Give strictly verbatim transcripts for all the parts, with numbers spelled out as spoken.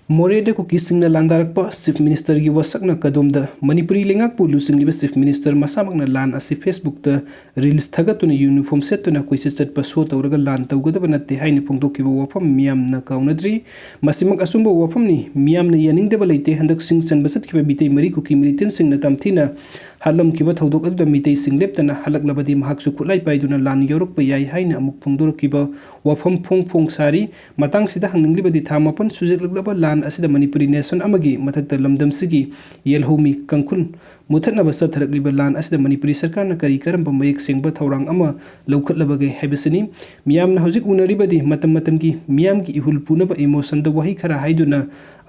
ꯃꯣꯔꯦꯗ ꯀꯨꯀꯤꯁꯤꯡꯅ ꯂꯥꯟꯗꯥꯔꯛꯄ꯫ ꯆꯤꯐ ꯃꯤꯅꯤꯁꯇꯔꯒꯤ ꯋꯥꯁꯛꯅ ꯀꯗꯣꯝꯗ? Manipuri ꯂꯩꯉꯥꯛꯄꯨ ꯂꯨꯆꯤꯡꯂꯤꯕ chief minister ꯃꯁꯥꯃꯛꯅ ꯂꯥꯟ ꯑꯁꯤ ꯐꯦꯁꯕꯨꯛꯇ ꯔꯤꯜꯁ ꯊꯥꯒꯠꯇꯨꯅ ꯌꯨꯅꯤꯐꯣꯔꯝ ꯁꯦꯠꯇꯨꯅ ꯀꯣꯏꯆꯠ ꯆꯠꯄ ꯁꯣ ꯇꯧꯔꯒ ꯂꯥꯟ ꯇꯧꯒꯗꯕ ꯅꯠꯇꯦ ꯍꯥꯏꯅ ꯐꯣꯡꯗꯣꯛꯈꯤꯕ ꯋꯥꯐꯝ ꯃꯤꯌꯥꯝꯅ ꯀꯥꯎꯅꯗ꯭ꯔꯤ꯫ ꯃꯁꯤꯃꯛ ꯑꯆꯨꯝꯕ ꯋꯥꯐꯝꯅꯤ꯫ ꯃꯤꯌꯥꯝꯅ ꯌꯥꯅꯤꯡꯗꯕ ꯂꯩꯇꯦ꯫ ꯍꯟꯗꯛ ꯁꯤꯡ ꯆꯟꯕ ꯆꯠꯈꯤꯕ ꯃꯤꯇꯩ ꯃꯔꯤ ꯀꯨꯀꯤ ꯃꯤꯂꯤꯇꯦꯟꯁꯤꯡꯅ ꯇꯝꯊꯤꯅ ꯍꯥꯠꯂꯝꯈꯤꯕ ꯊꯧꯗꯣꯛ ꯑꯗꯨꯗ ꯃꯤꯇꯩꯁꯤꯡ ꯂꯦꯞꯇꯅ ꯍꯜꯂꯛꯂꯕꯗꯤ ꯃꯍꯥꯛꯁꯨ ꯈꯨꯠꯂꯥꯏ ꯄꯥꯏꯗꯨꯅ ꯂꯥꯟ ꯌꯧꯔꯛꯄ ꯌꯥꯏ ꯍꯥꯏꯅ ꯑꯃꯨꯛ ꯐꯣꯡꯗꯣꯔꯛꯈꯤꯕ ꯋꯥꯐꯝ ꯐꯣꯡ ꯐꯣꯡ ꯁꯥꯔꯤ꯫ ꯃꯇꯥꯡꯁꯤꯗ ꯍꯪꯅꯤꯡꯂꯤꯕꯗꯤ ꯊꯥ ꯃꯥꯄꯟ ꯁꯨꯖꯜꯂꯛꯂꯕ ꯂꯥꯟ ꯑꯁꯤꯗ ꯃꯅꯤꯄꯨꯔꯤ ꯅꯦꯁꯟ ꯑꯃꯒꯤ ꯃꯊꯛꯇ ꯂꯝꯗꯝꯁꯤꯒꯤ ꯌꯦꯜꯍꯧꯃꯤ ꯀꯥꯡꯈꯨꯜ ꯃꯨꯊꯠꯅꯕ ꯆꯠꯊꯔꯛꯂꯤꯕ ꯂꯥꯟ ꯑꯁꯤꯗ ꯃꯅꯤꯄꯨꯔꯤ ꯁꯔꯀꯥꯔꯅ ꯀꯔꯤ ꯀꯔꯝꯕ ꯃꯌꯦꯛ ꯁꯦꯡꯕ ꯊꯧꯔꯥꯡ ꯑꯃ ꯂꯧꯈꯠꯂꯕꯒꯦ ꯍꯥꯏꯕꯁꯤꯅꯤ꯫ ꯃꯤꯌꯥꯝꯅ ꯍꯧꯖꯤꯛ ꯎꯅꯔꯤꯕꯗꯤ ꯃꯇꯝ ꯃꯇꯝꯒꯤ ꯃꯤꯌꯥꯝꯒꯤ ꯏꯍꯨꯜ ꯄꯨꯅꯕ ꯏꯃꯣꯁꯟꯗ ꯋꯥꯍꯩ ꯈꯔ ꯍꯥꯏꯗꯨꯅ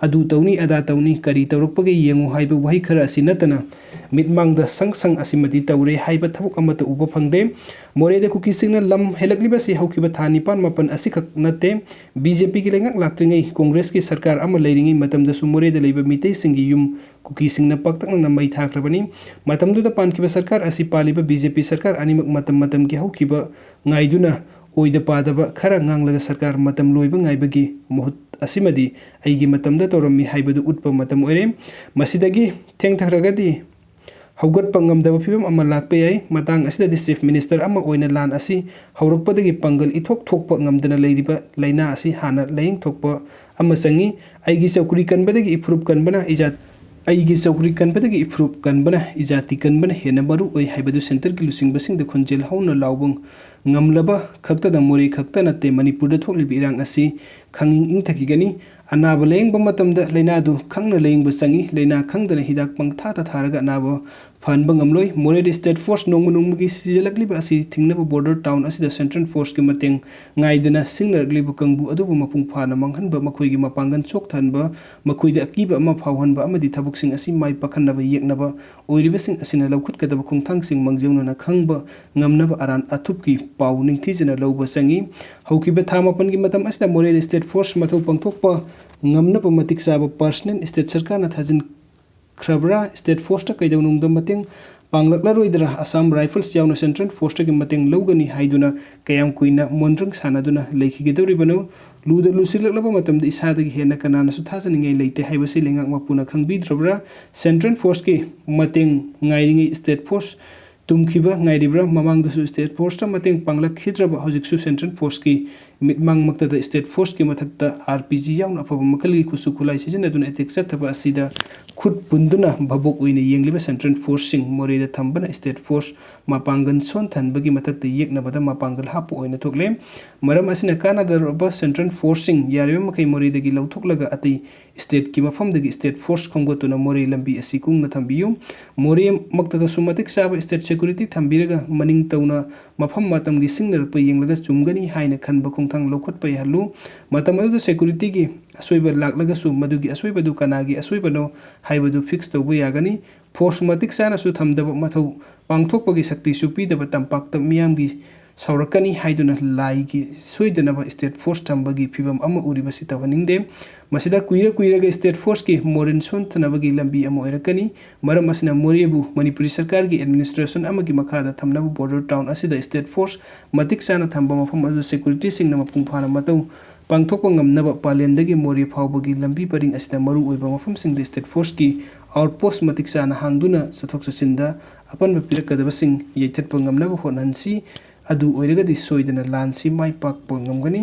"ꯑꯗꯨ ꯇꯧꯅꯤ, ꯑꯗꯥ ꯇꯧꯅꯤ, ꯀꯔꯤ ꯇꯧꯔꯛꯄꯒꯦ ꯌꯦꯡꯉꯨ" ꯍꯥꯏꯕ ꯋꯥꯍꯩ ꯈꯔ ꯑꯁꯤ ꯅꯠꯇꯅ ꯃꯤꯠꯃꯥꯡꯗ ꯁꯪ ꯁꯪ ꯑꯁꯤꯃꯗꯤ ꯇꯧꯔꯦ ꯍꯥꯏꯕ ꯊꯕꯛ ꯑꯃꯠꯇ ꯎꯕ ꯐꯪꯗꯦ꯫ ꯃꯣꯔꯦꯗ ꯀꯨꯀꯤꯁꯤꯡꯅ ꯂꯝ ꯍꯦꯜꯂꯛꯂꯤꯕꯁꯤ ꯍꯧꯈꯤꯕ ꯊꯥ ꯅꯤꯄꯥꯟ ꯃꯥꯄꯟ ꯑꯁꯤꯈꯛ ꯅꯠꯇꯦ꯫ ꯕꯤ ꯖꯦ ꯄꯤꯒꯤ ꯂꯩꯉꯥꯛ ꯂꯥꯛꯇ꯭ꯔꯤꯉꯩ ꯀꯣꯡꯒ꯭ꯔꯦꯁꯀꯤ ꯁꯔꯀꯥꯔ ꯑꯃ ꯂꯩꯔꯤꯉꯩ ꯃꯇꯝꯗꯁꯨ ꯃꯣꯔꯦꯗ ꯂꯩꯕ ꯃꯤꯇꯩꯁꯤꯡꯒꯤ ꯌꯨꯝ ꯀꯨꯀꯤꯁꯤꯡꯅ ꯄꯥꯛꯇꯛꯅꯅ ꯃꯩ ꯊꯥꯈ꯭ꯔꯕꯅꯤ꯫ ꯃꯇꯝꯗꯨꯗ ꯄꯥꯟꯈꯤꯕ ꯁꯔꯀꯥꯔ ꯑꯁꯤ ꯄꯥꯜꯂꯤꯕ ꯕꯤ ꯖꯦ ꯄꯤ ꯁꯔꯀꯥꯔ ꯑꯅꯤꯃꯛ ꯃꯇꯝ ꯃꯇꯝꯒꯤ ꯍꯧꯈꯤꯕ ꯉꯥꯏꯗꯨꯅ ꯑꯣꯏꯗ ꯄꯥꯗꯕ ꯈꯔ ꯉꯥꯡꯂꯒ ꯁꯔꯀꯥꯔ ꯃꯇꯝ ꯂꯣꯏꯕ ꯉꯥꯏꯕꯒꯤ ꯃꯍꯨꯠ ꯑꯁꯤꯃꯗꯤ ꯑꯩꯒꯤ ꯃꯇꯝꯗ ꯇꯧꯔꯝꯃꯤ ꯍꯥꯏꯕꯗꯨ ꯎꯠꯄ ꯃꯇꯝ ꯑꯣꯏꯔꯦ꯫ ꯃꯁꯤꯗꯒꯤ ꯊꯦꯡꯊꯈ꯭ꯔꯒꯗꯤ ꯍꯧꯒꯠꯄ ꯉꯝꯗꯕ ꯐꯤꯕꯝ ꯑꯃ ꯂꯥꯛꯄ ꯌꯥꯏ꯫ ꯃꯇꯥꯡ ꯑꯁꯤꯗꯗꯤ ꯆꯤꯐ ꯃꯤꯅꯤꯁꯇꯔ ꯑꯃ ꯑꯣꯏꯅ ꯂꯥꯟ ꯑꯁꯤ ꯍꯧꯔꯛꯄꯗꯒꯤ ꯄꯥꯡꯒꯜ ꯏꯊꯣꯛ ꯊꯣꯛꯄ ꯉꯝꯗꯅ ꯂꯩꯔꯤꯕ ꯂꯥꯏꯅꯥ ꯑꯁꯤ ꯍꯥꯟꯅ ꯂꯥꯌꯦꯡꯊꯣꯛꯄ ꯑꯃ ꯆꯪꯏ꯫ ꯑꯩꯒꯤ ꯆꯧꯀ꯭ꯔꯤ ꯀꯟꯕꯗꯒꯤ ꯏꯐꯨꯔꯨꯞ ꯀꯟꯕꯅ ꯏꯖꯥꯠ ꯑꯩꯒꯤ ꯆꯧꯀ꯭ꯔꯤ ꯀꯟꯕꯗꯒꯤ ꯏꯐꯨꯔꯨꯞ ꯀꯟꯕꯅ ꯏꯖꯥꯇꯤ ꯀꯟꯕꯅ ꯍꯦꯟꯅ ꯃꯔꯨ ꯑꯣꯏ ꯍꯥꯏꯕꯗꯨ ꯁꯦꯟꯇꯔꯒꯤ ꯂꯨꯆꯤꯡꯕꯁꯤꯡꯗ ꯈꯣꯟꯖꯦꯜ ꯍꯧꯅ ꯂꯥꯎꯕ ꯉꯝꯂꯕ ꯈꯛꯇꯗ ꯃꯣꯔꯦ ꯈꯛꯇ ꯅꯠꯇꯦ, ꯃꯅꯤꯄꯨꯔꯗ ꯊꯣꯛꯂꯤꯕ ꯏꯔꯥꯡ ꯑꯁꯤ ꯈꯪꯏꯪ ꯏꯪꯊꯈꯤꯒꯅꯤ꯫ ꯑꯅꯥꯕ ꯂꯥꯌꯦꯡꯕ ꯃꯇꯝꯗ ꯂꯥꯏꯅꯥꯗꯨ ꯈꯪꯅ ꯂꯥꯌꯦꯡꯕ ꯆꯪꯏ꯫ ꯂꯥꯏꯅꯥ ꯈꯪꯗꯅ ꯍꯤꯗꯥꯛ ꯄꯪꯊꯥꯗ ꯊꯥꯔꯒ ꯑꯅꯥꯕ ꯐꯍꯟꯕ ꯉꯝꯂꯣꯏ꯫ ꯃꯣꯔꯦꯗ ꯁ꯭ꯇꯦꯠ ꯐꯣꯔꯁ ꯅꯣꯡꯃ ꯅꯣꯡꯃꯒꯤ ꯁꯤꯖꯤꯜꯂꯛꯂꯤꯕ ꯑꯁꯤ ꯊꯤꯡꯅꯕ ꯕꯣꯔꯗꯔ ꯇꯥꯎꯟ ꯑꯁꯤꯗ ꯁꯦꯟꯇ꯭ꯔꯦꯜ ꯐꯣꯔꯁꯀꯤ ꯃꯇꯦꯡ ꯉꯥꯏꯗꯅ ꯁꯤꯡꯅꯔꯛꯂꯤꯕ ꯀꯥꯡꯕꯨ ꯑꯗꯨꯕꯨ ꯃꯄꯨꯡ ꯐꯥꯅ ꯃꯥꯡꯍꯟꯕ, ꯃꯈꯣꯏꯒꯤ ꯃꯄꯥꯡꯒꯜ ꯁꯣꯛꯊꯍꯟꯕ, ꯃꯈꯣꯏꯗ ꯑꯀꯤꯕ ꯑꯃ ꯐꯥꯎꯍꯟꯕ ꯑꯃꯗꯤ ꯊꯕꯛꯁꯤꯡ ꯑꯁꯤ ꯃꯥꯏ ꯄꯥꯛꯍꯟꯅꯕ ꯌꯦꯛꯅꯕ ꯑꯣꯏꯔꯤꯕꯁꯤꯡ ꯑꯁꯤꯅ ꯂꯧꯈꯠꯀꯗꯕ ꯈꯣꯡꯊꯥꯡꯁꯤꯡ ꯃꯥꯡꯖꯧꯅꯅ ꯈꯪꯕ ꯉꯝꯅꯕ ꯑꯔꯥꯟ ꯑꯊꯨꯞꯀꯤ ꯄꯥꯎ ꯅꯤꯡꯊꯤꯖꯅ ꯂꯧꯕ ꯆꯪꯏ꯫ ꯍꯧꯈꯤꯕ ꯊꯥ ꯃꯥꯄꯟꯒꯤ ꯃꯇꯝ ꯑꯁꯤꯗ ꯃꯣꯔꯦꯗ ꯁ꯭ꯇꯦꯠ ꯐꯣꯔꯁ ꯃꯊꯧ ꯄꯥꯡꯊꯣꯛꯄ ꯉꯝꯅꯕ ꯃꯇꯤꯛ ꯆꯥꯕ ꯄꯔꯁꯅꯦꯜ ꯁ꯭ꯇꯦꯠ ꯁꯔꯀꯥꯔꯅ ꯊꯥꯖꯤꯟ ꯈ꯭ꯔꯕ꯭ꯔꯥ? State Forceꯇ ꯀꯩꯗꯧꯅꯨꯡꯗ ꯃꯇꯦꯡ ꯄꯥꯡꯂꯛꯂꯔꯣꯏꯗ꯭ꯔꯥ? Assam Rifles ꯌꯥꯎꯅ Central Forceꯇꯒꯤ ꯃꯇꯦꯡ ꯂꯧꯒꯅꯤ ꯍꯥꯏꯗꯨꯅ ꯀꯌꯥꯝ ꯀꯨꯏꯅ ꯃꯣꯟꯗ꯭ꯔꯪ ꯁꯥꯟꯅꯗꯨꯅ ꯂꯩꯈꯤꯒꯗꯧꯔꯤꯕꯅꯣ? ꯂꯨꯗ ꯂꯨꯁꯤꯜꯂꯛꯂꯕ ꯃꯇꯝꯗ ꯏꯁꯥꯗꯒꯤ ꯍꯦꯟꯅ ꯀꯅꯥꯅꯁꯨ ꯊꯥꯖꯅꯤꯡꯉꯥꯏ ꯂꯩꯇꯦ ꯍꯥꯏꯕꯁꯤ ꯂꯩꯉꯥꯛ ꯃꯄꯨꯅ ꯈꯪꯕꯤꯗ꯭ꯔꯕ꯭ꯔꯥ? Central Forceꯀꯤ ꯃꯇꯦꯡ ꯉꯥꯏꯔꯤꯉꯩ State Force ꯇꯨꯝꯈꯤꯕ ꯉꯥꯏꯔꯤꯕ꯭ꯔꯥ? ꯃꯃꯥꯡꯗꯁꯨ State Forceꯇ ꯃꯇꯦꯡ ꯄꯥꯡꯂꯛꯈꯤꯗ꯭ꯔꯕ ꯍꯧꯖꯤꯛꯁꯨ Central Forceꯀꯤ ꯃꯤꯠꯃꯥꯡꯃꯛꯇꯗ State Forceꯀꯤ ꯃꯊꯛꯇ R P G ꯌꯥꯎꯅ ꯑꯐꯕ ꯃꯈꯜꯒꯤ ꯈꯨꯠꯁꯨ ꯈꯨꯠꯂꯥꯏ ꯁꯤꯖꯤꯟꯅꯗꯨꯅ attack ꯆꯠꯊꯕ ꯑꯁꯤꯗ ꯈꯨꯠ ꯄꯨꯟꯗꯨꯅ ꯚꯥꯕꯣꯛ ꯑꯣꯏꯅ ꯌꯦꯡꯂꯤꯕ Central Forceꯁꯤꯡ ꯃꯣꯔꯦꯗ ꯊꯝꯕꯅ State Force ꯃꯄꯥꯡꯒꯜ ꯁꯣꯟꯊꯍꯟꯕꯒꯤ ꯃꯊꯛꯇ ꯌꯦꯛꯅꯕꯗ ꯃꯄꯥꯡꯒꯜ ꯍꯥꯞꯄ ꯑꯣꯏꯅ ꯊꯣꯛꯂꯦ꯫ ꯃꯔꯝ ꯑꯁꯤꯅ ꯀꯥꯟꯅꯗꯧꯔꯕ Central Forceꯁꯤꯡ ꯌꯥꯔꯤꯕ ꯃꯈꯩ ꯃꯣꯔꯦꯗꯒꯤ ꯂꯧꯊꯣꯛꯂꯒ ꯑꯇꯩ stateꯀꯤ ꯃꯐꯝꯗꯒꯤ State Force ꯈꯣꯝꯒꯠꯇꯨꯅ ꯃꯣꯔꯦ ꯂꯝꯕꯤ ꯑꯁꯤ ꯀꯨꯡꯅ ꯊꯝꯕꯤꯌꯨ꯫ ꯃꯣꯔꯦꯃꯛꯇꯗꯁꯨ ꯃꯇꯤꯛ ꯆꯥꯕ state security ꯊꯝꯕꯤꯔꯒ ꯃꯅꯤꯡ ꯇꯧꯅ ꯃꯐꯝ ꯃꯇꯝꯒꯤ ꯁꯤꯡꯅꯔꯛꯄ ꯌꯦꯡꯂꯒ ꯆꯨꯝꯒꯅꯤ ꯍꯥꯏꯅ ꯈꯟꯕ ꯈꯣꯡꯊꯥꯡ ꯂꯧꯈꯠꯄ ꯌꯥꯍꯜꯂꯨ꯫ ꯃꯇꯝ ꯑꯗꯨꯗ securityꯒꯤ ꯑꯁꯣꯏꯕ ꯂꯥꯛꯂꯒꯁꯨ ꯃꯗꯨꯒꯤ ꯑꯁꯣꯏꯕꯗꯨ ꯀꯅꯥꯒꯤ ꯑꯁꯣꯏꯕꯅꯣ ꯍꯥꯏꯕꯗꯨ fix ꯇꯧꯕ ꯌꯥꯒꯅꯤ꯫ Force ꯃꯇꯤꯛ ꯆꯥꯅꯁꯨ ꯊꯝꯗꯕ, ꯃꯊꯧ ꯄꯥꯡꯊꯣꯛꯄꯒꯤ ꯁꯛꯇꯤꯁꯨ ꯄꯤꯗꯕ, ꯇꯝꯄꯥꯛꯇ ꯃꯤꯌꯥꯝꯒꯤ ꯁꯥꯎꯔꯛꯀꯅꯤ ꯍꯥꯏꯗꯨꯅ ꯂꯥꯏꯒꯤ ꯁꯣꯏꯗꯅꯕ State Force ꯊꯝꯕꯒꯤ ꯐꯤꯚꯝ ꯑꯃ ꯎꯔꯤꯕꯁꯤ ꯇꯧꯍꯟꯅꯤꯡꯗꯦ꯫ ꯃꯁꯤꯗ ꯀꯨꯏꯔ ꯀꯨꯏꯔꯒ State Forceꯀꯤ ꯃꯣꯔꯦꯜ ꯁꯣꯟꯊꯅꯕꯒꯤ ꯂꯝꯕꯤ ꯑꯃ ꯑꯣꯏꯔꯛꯀꯅꯤ꯫ ꯃꯔꯝ ꯑꯁꯤꯅ ꯃꯣꯔꯦꯕꯨ ꯃꯅꯤꯄꯨꯔꯤ ꯁꯔꯀꯥꯔꯒꯤ administration ꯑꯃꯒꯤ ꯃꯈꯥꯗ ꯊꯝꯅꯕ border town ꯑꯁꯤꯗ State Force ꯃꯇꯤꯛ ꯆꯥꯅ ꯊꯝꯕ, ꯃꯐꯝ ꯑꯗꯨꯗ securityꯁꯤꯡꯅ ꯃꯄꯨꯡ ꯐꯥꯅ ꯃꯇꯧ ꯄꯥꯡꯊꯣꯛꯄ ꯉꯝꯅꯕ ꯄꯥꯂꯦꯟꯗꯒꯤ ꯃꯣꯔꯦ ꯐꯥꯎꯕꯒꯤ ꯂꯝꯕꯤ ꯄꯔꯤꯡ ꯑꯁꯤꯗ ꯃꯔꯨꯑꯣꯏꯕ ꯃꯐꯝꯁꯤꯡꯗ State Forceꯀꯤ outpost ꯃꯇꯤꯛ ꯆꯥꯅ ꯍꯥꯡꯗꯨꯅ ꯆꯠꯊꯣꯛ ꯆꯠꯁꯤꯟꯗ ꯑꯄꯟꯕ ꯄꯤꯔꯛꯀꯗꯕꯁꯤꯡ ꯌꯩꯊꯠꯄ ꯉꯝꯅꯕ ꯍꯣꯠꯅꯍꯟꯁꯤ꯫ ꯑꯗꯨ ꯑꯣꯏꯔꯒꯗꯤ ꯁꯣꯏꯗꯅ ꯂꯥꯟꯁꯤ ꯃꯥꯏ ꯄꯥꯛꯄ ꯉꯝꯒꯅꯤ꯫